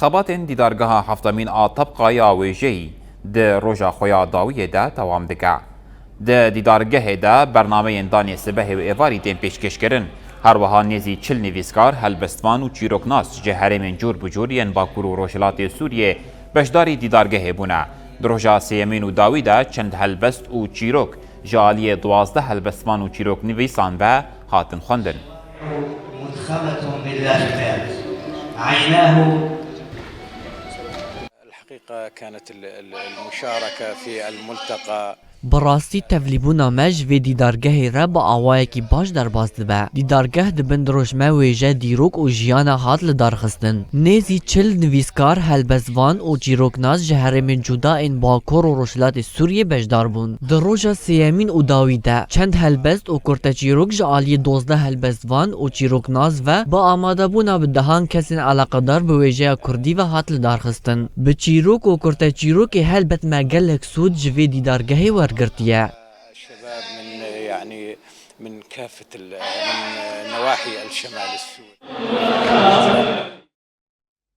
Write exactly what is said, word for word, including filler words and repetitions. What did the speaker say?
Xebatên dîdargeha heftemîn a tebqa ya wêjeyî di roja xwe ya dawiyê de dewam dike. Di dîdargehê de bernameyên danê sibehê û êvarî tên pêşkêşkirin. Her wiha nêzî çil nivîskar, helbestvan û çîroknas ji herêmên cûr bi cûr yên Bakur û Rojhilatê Sûriyê beşdarî dîdargehê bûne. Di roja sêyemîn û dawî de çend helbest û çîrok ji aliyê duwazdeh helbestvan û çîroknivîsan ve hatin xwendin. مضخمة باللفتات. عيناه الحقيقة كانت ال-، ال-، المشاركة في الملتقى. Bi rastî tevlîbûna me ji vê dîdargehê re bi awayekî baş derbas dibe. Dîdargeh di bin dirojme wêje, dîrok û jiyana hat lidarxistin. Nêzî çil nivîskar, helbestvan û çîroknas ji herêmên cuda ên Bakur û Rojhilatê Sûriyê beşdar bûn. Di roja sêyemîn û dawî de çend helbest û kurteçîrok ji aliyê dozdeh helbestvan û çîroknas ve bi amadebûna bi dehan kesên eleqedar bi wêjeya kurdî ve hat lidarxistin. Bi çîrok û kurteçîrokê helbet me gelek sûd ji vê dîdargehê wergirtiye. الشباب من، يعني، من كافة ال-، من نواحي الشمال السوري.